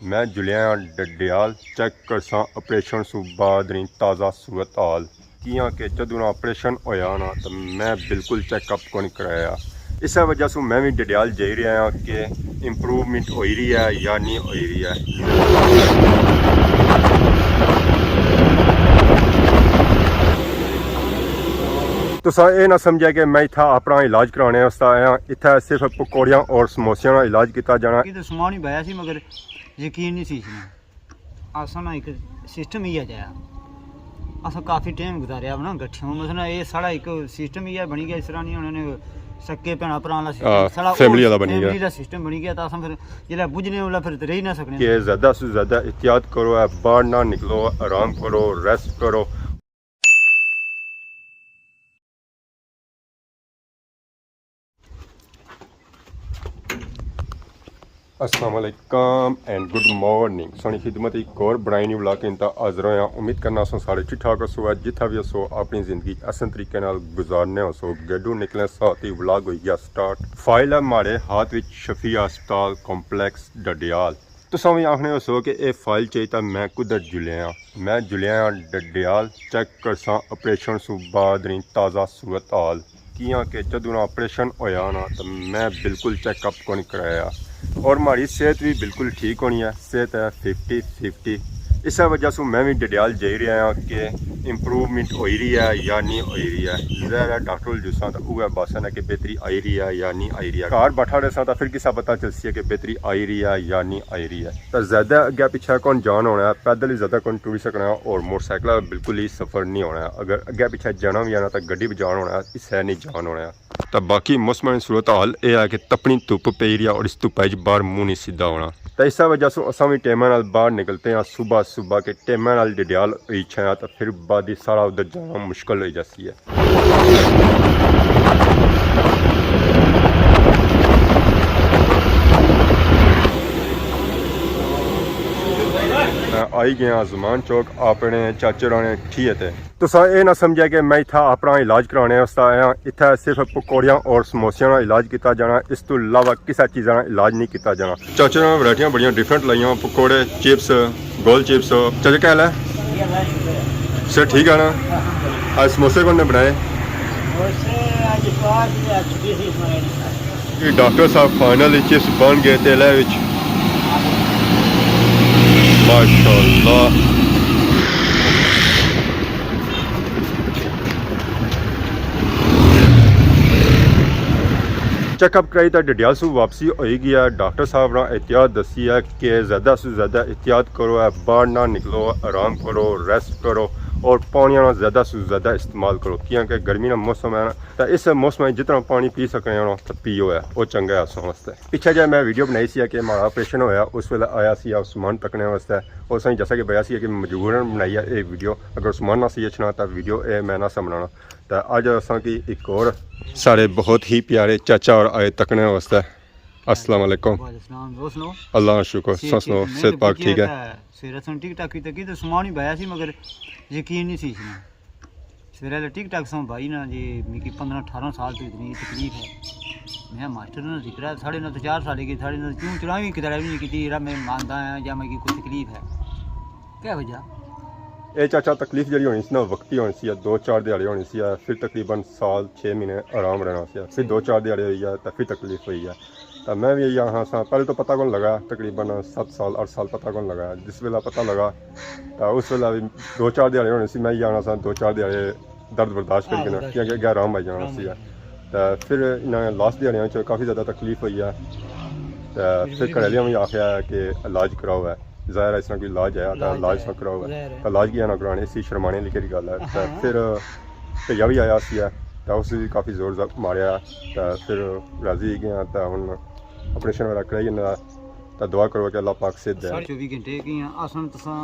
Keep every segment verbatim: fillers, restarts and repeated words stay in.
میں جلیاں ڈڈیال، چیک کرساں آپریشن سوں بعد نی تازہ صورت حال۔ کیاں کہ جدوں نا آپریشن ہویا نا، تو میں بالکل چیک اپ کونی کرایا۔ اسے وجہ سوں میں وی ڈڈیال جائی رہیا ہاں کہ امپروومنٹ ہوئی رہی ہے یا نہیں ہوئی رہی ہے۔ تساں اے نہ سمجھیا کہ میں اتھا اپنا علاج کرانے واسطے آیا ہاں۔ اتھا صرف پکوڑیاں اور سموسیاں نا علاج کیتا جانا۔ یہ تو سامان ہی بھایا سی، مگر یقین نہیں سی اس میں۔ اساں نا ایک سسٹم ہی جایا۔ اساں کافی ٹائم گزاریا نا گٹھیاں۔ مثلا، یہ ساڑا ایک سسٹم ہی بنی گیا، اس طرح نہیں ہونے نے سکے بھینا بھرا والا سسٹم۔ ہاں، ساڑا فیملی او والا بنی گیا۔ فیملی دا سسٹم بنی گیا، تو اساں پھر جلے بجنے والا پھر رہی نہ سکنے۔ کہ زیادہ سے زیادہ احتیاط کرو، اے باہر نہ نکلو، آرام کرو، ریسٹ کرو۔ السلام علیکم اینڈ گڈ مارننگ۔ سانی خدمت ایک اور بنائی نی ولاگ انتا حاضر ہویا۔ امید کرنا سو سارے ٹھیک ٹھاک ہسو، جتھا بھی ہسو اپنی زندگی احسن طریقے نال گزارنے ہسو۔ گڈو نکلے ساتھ ہی ولاگ ہوئی گیا سٹارٹ۔ فائل ہے ماڑے ہاتھ وچ شفیع ہسپتال کمپلیکس ڈڈیال۔ تساں وی آخنے ہوسو کہ اے فائل چائی تاں میں کدھر جلیا ہاں۔ میں جلیا ہاں ڈڈیال، چیک کرساں آپریشن سوں بعد نی تازہ صورت حال۔ کیاں کہ جدوں نا آپریشن ہویا نا، تاں میں بالکل چیک اپ کونی کرایا۔ اور ماڑی صحت وی بالکل ٹھیک ہونی ہے، صحت ہے ففٹی ففٹی۔ اسے وجہ سوں میں وی ڈڈیال جائی رہیا ہاں کہ امپروومنٹ ہوئی رہی ہے یا نہیں ہوئی رہی ہے۔ ظاہر ہے ڈاکٹر کول جلساں تاں اوہے باسن ہے کہ بہتری آئی رہی ہے یا نہیں آئی رہی ہے۔ گھر بیٹھا رہساں تاں پھر کسا پتہ چلسی ہے کہ بہتری آئی رہی ہے یا نہیں آئی رہی ہے۔ تاں زیادہ اگے پچھے کون جان ہونا ہے، پیدل ہی زیادہ کون ٹری سکنا ہے اور موٹر سائیکل بالکل ہی سفر نہیں ہونا ہے۔ اگر اگے پچھے جانا وی ہے نا تاں گڈی وچ جان ہونا ہے، اسے نہیں جان ہونا ہے۔ تاں باقی موسم نی صورت حال اے ہے کہ تپنی دھپ پئی رہی ہے اور اس دھپا وچ باہر منہ نہیں سیدھا ہونا۔ تاں اسے وجہ سوں اساں وی ٹیماں نال باہر نکلتے ہیں، صبح صبح کے ٹیماں نال ڈڈیال ہوئی چھایا تاں پھر بعد ہی سارا ادھر جانا مشکل ہوئی جاسی ہے۔ میں آئی گیا زمان چوک اپنے چاچے ہوراں نے ٹھیے تے۔ تساں اے نہ سمجھیا کہ میں اتھا اپنا علاج کرانے واسطے آیا ہاں۔ اتھا صرف پکوڑیاں اور سموسیاں نا علاج کیتا جانا، اس تو علاوہ کسے چیزاں نا علاج نہیں کیتا جانا۔ چاچے نے ورائٹیاں بڑیاں ڈفرنٹ لائیاں، پکوڑے، چپس، گول چپس۔ چاچا کیا حال ہے؟ سر ٹھیک ہے نا؟ آج سموسے کون نے بنائے؟ یہ ڈاکٹر صاحب فائنل چپس بن گئے تیلے وچ۔ ماشاءاللہ۔ چیک اپ کرائی تے ڈڈیال سوں واپسی ہوئی گیا۔ ڈاکٹر صاحب نے احتیاط دسی ہے کہ زیادہ سوں زیادہ احتیاط کرو، ہے باہر نہ نکلو، آرام کرو، ریسٹ کرو اور پانی نا زیادہ سوں زیادہ استعمال کرو، کیونکہ گرمی نا موسم ہے نا، تے اس موسم وچ جتنا پانی پی سکنے ہو تے پیو ہے، او چنگا ہے اساں واسطے۔ پچھے جے میں ویڈیو بنائی سی کہ ماڑا آپریشن ہویا، اس ویلے آیا سی عثمان تکنے واسطے، اور سائیں جیسا کہ بیا سی کہ مجبوراً بنائی ہے اے ویڈیو، اگر عثمان نہ سی اچھنا تاں ویڈیو اے میں نہ سا بنانا۔ تے اج اساں کی ایک اور سارے بہت ہی پیارے چاچا اور آئے تکنے واسطے۔ السلام علیکم۔ وعلیکم السلام، اور سناؤ؟ اللہ کا شکر، صحت تساں سناؤ، ٹھیک ہے؟ صحت پاک ٹھیک ہے؟ سویرے سن ٹک ٹاک کی تکی تے سامان ہی بھایا سی، مگر یقین نہیں سی اس میں۔ سویرے ٹک ٹاک سن بھائی نا جی، میکی پندرہ اٹھارہ سال تو اتنی تکلیف ہے۔ میں ماسٹر نا ذکر ہے، ساڑے نال تو چار سال کی، ساڑے نال کیوں چڑھاوی کتاب نہیں کیتی، یرا میں ماندا ہاں یا میکی کوئی تکلیف ہے۔ کیا وجہ؟ اے چاچا تکلیف جڑی ہونی سی نا، وقتی ہونی سی، دو چار دیہاڑے ہونی سی، پھر تقریباً سال چھ مہینے آرام رہنا سی، پھر دو چار دیہاڑے ہوئی ہے تے پھر تکلیف ہوئی ہے۔ تے میں وی یہی آخنا سا، پہلے تو پتہ کون لگا، تقریباً ست سال، اٹھ سال پتہ کون لگا۔ جس ویلے پتہ لگا، تے اس ویلے وی دو چار دیہاڑے ہونے سی، میں یہی آخنا سا، دو چار دیہاڑے درد برداشت کری ہاں، کنا، برداشت کیونکہ اگے آرام آئی جانا آرام سی۔ آئی جانا۔ تے پھر انہاں لاسٹ دیہاڑیاں وچ کافی زیادہ تکلیف ہوئی ہے۔ تے پھر گھر آلیاں وی آخیا ہے کہ علاج کراؤ ہے۔ ظاہر ہے اس طرح کوئی علاج ہے، تے علاج علاج ہے، اس طرح کراؤ ہے۔ ظاہر ہے۔ تے علاج کیا نہ کرانے، اسی شرمانے آلی کیڑی گل ہے۔ تے ہاں۔ پھر بھیا وی آیا سی ہے، تے اس وی کافی زور ز-، ماریا ہے۔ تے پھر راضی ہوئی گیا، تے ہن آپریشن وغیرہ کرائی انہاں دا۔ تے دعا کرو کہ اللہ پاک صحت دے۔ ساڑھے چوبی گھنٹے کی ہیں، اساں تساں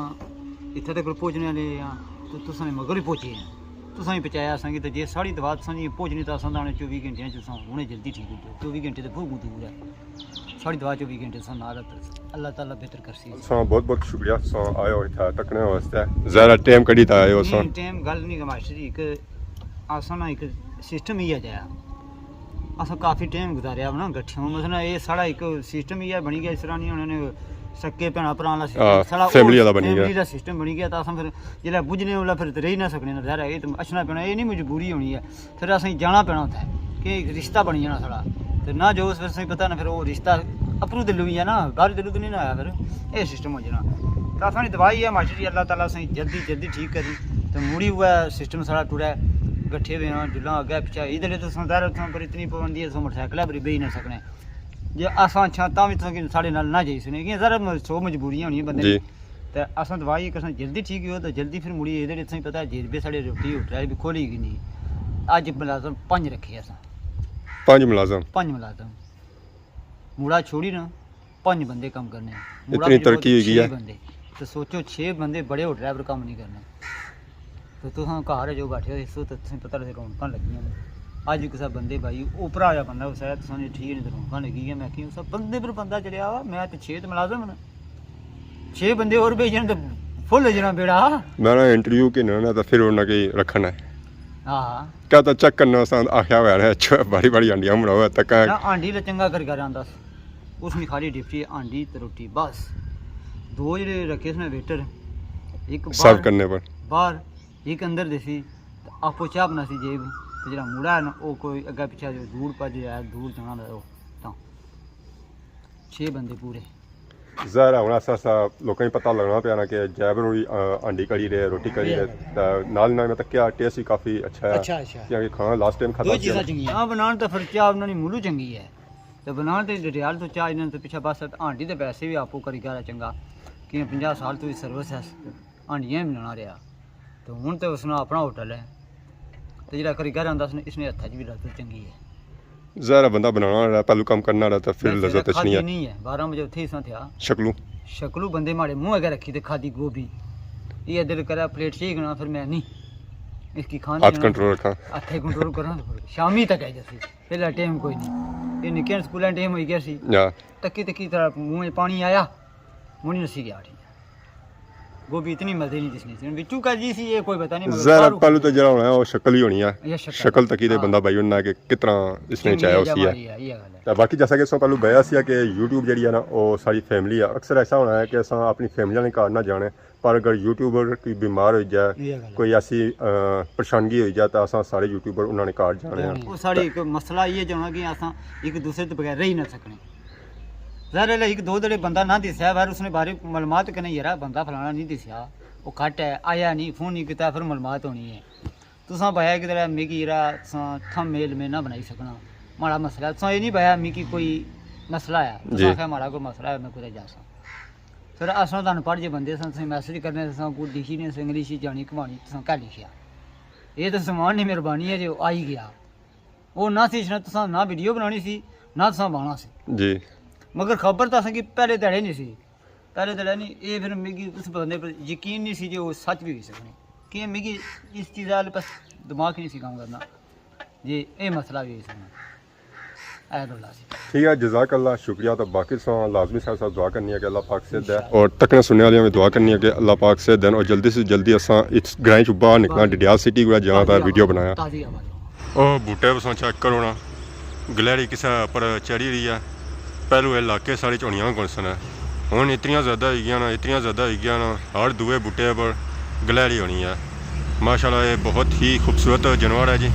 اتھے تک پہنچنے والے ہیں، تو تساں نے مگر ہی پہنچے ہیں۔ تساں ہی پہنچایا اساں کی، تے جے ساڑی دعا تساں جی پہنچنی، تے اساں دانے چوبی گھنٹے چ تساں ہنے جلدی ٹھیک ہو جاؤ۔ چوبی گھنٹے تے بہت دور ہے۔ ساڑی دعا چوبی گھنٹے تساں نال رہو، اللہ تعالیٰ بہتر کرسی۔ تساں بہت بہت شکریہ، تساں آئے ہو اتھے تکنے واسطے۔ ظاہر ہے ٹائم کڈی تے آئے ہو تساں۔ نہیں، ٹائم گل نہیں کہ ماسٹر جی، ایک اساں نا ایک سسٹم ہی ہے جایا۔ اساں کافی ٹائم گزاریا نا گٹھیاں۔ مثلاً اے ساڑا ایک سسٹم ہی ہے بنی گیا، اس طرح نہیں ہونے نے سکے بھیناں بھراں والا سسٹم، ہاں، ساڑا فیملی او والا بنی گیا۔ فیملی دا سسٹم بنی گیا، تاں اساں پھر جسلے بجنے اولا پھر تے رہی نہ سکنے نا، ظاہر ہے، اے تے اچھنا پینا، اے نہیں مجبوری ہونی ہے۔ پھر اساں کی جانا پینا اتھے، کہ ایک رشتہ بنی جانا ساڑا۔ تے نہ جو اس ویلے اساں کی پتہ نہ پھر او رشتہ اپروں دلوں ہی ہے نا، باہر دلوں تے نہیں نہ آیا پھر۔ اے سسٹم ہو جانا۔ تے اساں نی دعا ہی ہے ماسٹر جی، اللہ تعالیٰ اساں کی جلدی، جلدی ٹھیک کرے۔ تے مڑی اوہے سسٹم ساڑا ٹرے، گٹھے ہوئے ہاں، جلاں اگے پچھے، ادھر تو اساں ظاہر اتھاں پر اتنی پابندی ہے، اساں موٹر سائیکل پر بہی نہ سکنے۔ جے اساں اچھاں تاں وی تساں کی ساڑے نال نہ جائی سکنے، کیاں ذرا م-، سو مجبوریاں ہونیاں بندے جی۔ نی۔ تے اساں دعا ہی کرساں جلدی ٹھیک ہو تے جلدی پھر مڑی ادھر اتھاں ہی پتہ ہے جیت بھی ساڑے روٹی ہوٹل بھی کھولی گئی نہیں۔ اج ملازم پنج رکھے اساں۔ پنج ملازم؟ پنج ملازم۔ مڑا چھوڑی نا، پنج بندے کم کرنے۔ مڑا اتنی بھی ترقی ہوئی گئی چھ ہے۔ بندے۔ تے سوچو چھ بندے بڑے ہوٹل پر کم نہیں کرنے۔ تے تساں گھر جو بیٹھے ہوئے سو تے تساں پتہ لگے رونقاں لگیاں نے۔ اج کسا بندے بھائی اوپرا آیا بندہ اس آیا تساں نے ٹھیک نہیں تے رونقاں لگی گئیاں۔ میں کہ اسا بندے پر بندہ چڑھیا ہوا، میں تے چھ تے ملازم نے۔ چھ بندے اور بھیجن تے فل ہو جانا بیڑا۔ میں نا انٹرویو گھننا نا تے پھر انہاں کی رکھنا ہے۔ ہاں۔ کیا تے چیک کرنا اساں آخیا ہوا ہے، اچھا، بڑی بڑی ہانڈیاں بناؤ تک۔ نہ، ہانڈی تے چنگا کر کے آندا۔ اس نے خالی ڈپٹی ہانڈی تے روٹی بس۔ دو جڑے رکھے اس نے ویٹر، ایک سرو باہر، کرنے پر۔ باہر، ایک اندر دیسی، تے آپو چاہ بناسی جیب، تے جڑا مڑا ہے نا، او کوئی اگے پچھے جو دور پج جائے، دور جانا دا او، تاں چھ بندے پورے۔ ظاہر ہے ہن ایسا ایسا لوکاں کی پتہ لگنا پیا نا کہ جیب نو وی، آ، ہانڈی کڑی رہے، روٹی کڑی رہے، تے نال نال میں تکیا ٹیسٹ وی کافی اچھا ہے۔ اچھا، اچھا۔ کیونکہ کھانا لاسٹ ٹائم کھادا دو سی چیزاں نا۔ چنگیاں۔ چاہ بنان تے پھر چاہ انہاں نی ملو چنگی ہے۔ تے بنان تے ڈڈیال تو چاہ انہاں تے پچھے بس ہانڈی تے ویسے وی آپو کری گارا چنگا۔ کیاں پنجاہ سال تو وی سروس ہے، ہانڈیاں ہی بنانا رہیا۔ تے ہن تے اس نا اپنا ہوٹل ہے۔ تے جیڑا کری گھر آندا اس نے، اس نے ہتھاں چ وی لذت چنگی ہے۔ ظاہر ہے بندہ بنانا رہیا، پہلو کام کرنا رہیا تے پھر ویسے لذت تے اچھنی کھادی ہے۔ نہیں ہے، بارہ بجے اتھے ہی ساں تھیا۔ شکلو؟ شکلو بندے ماڑے منہ اگے رکھی تے کھادی گوبھی۔ یہ دل کرا پلیٹ چاہی گنا، پھر میں نہیں۔ اس کی کھان ہاتھ دینا۔ کنٹرول رکھاں۔ ہتھے کنٹرول کراں تے پھر شامی تک آئی جاسی۔ پہلا ٹائم کوئی نہیں۔ یہ نکے سکولاں ٹائم ہوئی گیا سی۔ ہاں۔ تکی تکی تھوڑا منہ وچ پانی آیا، منہ نسی گیا ٹھیک ہے۔ گوبھی اتنی مزے نہیں جس نے سی۔ وچوں کر جی سی، یہ کوئی پتہ نہیں، مگر ظاہر ہے، باہروں پہلو تو جڑا ہونا ہے، وہ شکل ہی ہونی ہے۔ یہ شکل۔ شکل تکی تے ہاں۔ بندہ بھائی ہونا کہ کتنا اس نے چنگی چاہیا ہے، اسی ہے۔ ماڑی ہے، یہ گل ہے۔ تے باقی جیسا کہ اس تو پہلو بیا سی کہ یوٹیوب جڑی ہے نا، وہ ساری فیملی ہے۔ اکثر ایسا ہونا ہے کہ اساں اپنی فیملی نے گھر نہ جانے، پر اگر یوٹیوبر کوئی بیمار ہوئی جائے، یہ گل ہے۔ کوئی ایسی، آ، پریشانگی ہوئی جائے، تو اساں سارے یوٹیوبر انہاں نے گھر جانے ہیں۔ جانے۔ وہ ساڑی ایک مسئلہ یہ جو ہونا کہ اساں ایک دوسرے تو بغیر رہ ہی نہ سکنے۔ ظاہر ہے، ایک دو دڑے بندہ نہ دسیا، پھر اس نے بارے معلومات کنے، یارا، بندہ فلانا نہیں دسیا، وہ گھٹ ہے، آیا نہیں، فون نہیں کیتا، پھر معلومات ہونی ہے۔ تساں بھایا کہ ذرا میکی یارا تساں تھم میل میں نہ بنائی سکنا، ماڑا مسئلہ ہے۔ تساں یہ نہیں بھایا میکی کوئی مسئلہ ہے، تساں جی۔ آخیا ماڑا کوئی مسئلہ ہے، میں کدھر جا ساں۔ پھر اساں تانوں پڑھ جے بندے ساں، تساں میسج کرنے، تساں کو لکھی نے، انگلش جانی کمانی، تساں کیا لکھیا؟ یہ تو سامان نہیں، مہربانی ہے جو آئی گیا۔ وہ نہ سی اچھنا، تساں نہ ویڈیو بنانی سی، نہ تساں بانا سی۔ جی۔ مگر خبر تو اساں کی پہلے تیڑے نہیں سی۔ پہلے تیڑے نہیں، یہ پھر میگی اس بندے پر یقین نہیں سی جو وہ سچ بھی ہوئی سکنے۔ کہ میگی اس چیز والے پاس دماغ نہیں سی کام کرنا۔ جی، یہ مسئلہ بھی ہوئی سکنا۔ اے گل سی۔ ٹھیک ہے، جزاک اللہ، شکریہ۔ تو باقی تساں لازمی سارے ساتھ دعا کرنی ہے کہ اللہ پاک صحت دے۔ انشاءاللہ۔ اور تکنے سننے والے بھی دعا کرنی ہے کہ اللہ پاک صحت دین اور جلدی سے جلدی اساں اس گرائیں چوں باہر نکلاں، تازی، ڈڈیال سٹی کو جانا تھا تازی ویڈیو ہوا، بنایا۔ تازی ہوا۔ او بوٹے تساں چیک کرو نا، گلہری کسے پر چڑھی رہی ہے۔ پہلو اے علاقے ساڑے چ ہونیاں کون سن۔ ہن اتنیاں زیادہ ہوئی گیاں نا، اتنیاں زیادہ ہوئی گیاں نا، ہر دوئے بوٹے پر گلہری ہونی ہے۔ ماشاءاللہ، یہ بہت ہی خوبصورت جانور ہے جی۔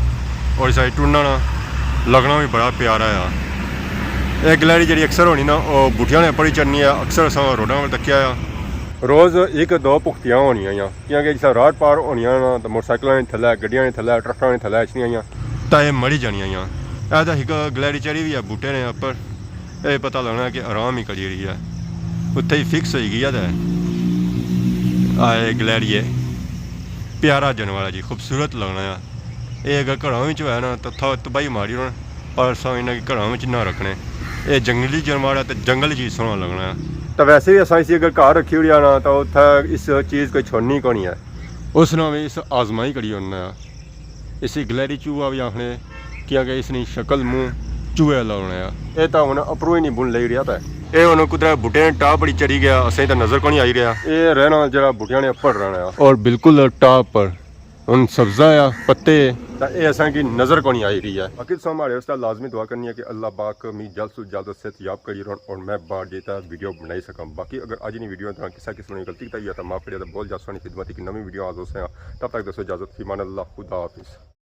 اور اس سائڈ ٹرنا نا لگنا بھی بڑا پیارا ہے۔ یہ گلہری جڑی اکثر ہونی نا، وہ بوٹیاں نے اپر ہی چڑھنی ہے، اکثر اساں روڈاں پر تکیا ہے۔ روز ایک دو پختیاں ہونیاں یا، کیونکہ جس راڈ پار ہونیاں نا، تو موٹر سائیکلاں نے تھلے، گڈیاں نے تھلے، ٹرکاں نے تھلے اچھنیاں یا، تاں یہ مری جانیاں یا۔ اے تاں ایک گلہری چڑھی ہوئی ہے بوٹے نے اپر۔ اے پتہ لگنا کہ آرام ہی کری رہی ہے، اتھے ہی فکس ہوئی گئی ہے۔ تے آئے گلہری ہے، پیارا جانور ہے جی، خوبصورت لگنا ہے۔ اے اگر گھراں وچ ہوئے نا تاں تھا تباہی ماری ہونا، پر اساں انہاں کی گھراں وچ نہ رکھنے۔ اے جنگلی جانور ہے تے جنگل وچ ہی سوہنا لگنا ہے۔ تاں ویسے بھی اساں اسی اگر گھر رکھی ہوئی ہے نا تاں اتھے اس چیز کوئی چھوڑنی کونی ہے۔ اس نال بھی اس آزمائی کری ہونا ہے۔ اسی گلہری چوہا بھی آخنے، کیونکہ اس نی شکل منہ چوہے والا ہونا ہے۔ اے تاں ہن اپروں ہی نہیں بن لئی رہیا پیا۔ اے ہن کدرے بوٹے نے ٹاپ پر ہی چڑھی گیا، اساں تاں نظر کونی آئی رہیا۔ اے رہنا جڑا بوٹیاں نے اپر رہنا ہے۔ اور بالکل ٹاپ پر، ہن سبزہ آ، پتے، تاں اے اساں کی نظر کونی آئی رہی ہے۔ باقی تساں ماڑے واسطے لازمی دعا کرنی ہے کہ اللہ پاک می جلد سو جلد صحت یاب کری رہن اور میں باہر جیتا ویڈیو بنائی سکاں۔ باقی اگر اج نی ویڈیو دوران کسا قسم نی غلطی کیتی ہے تاں معاف کریا، تاں بہت جلد تساں نی خدمت اچ نویں ویڈیو حاضر ہوساں۔ تب تک دوستو اجازت، فی امان اللہ، خدا حافظ۔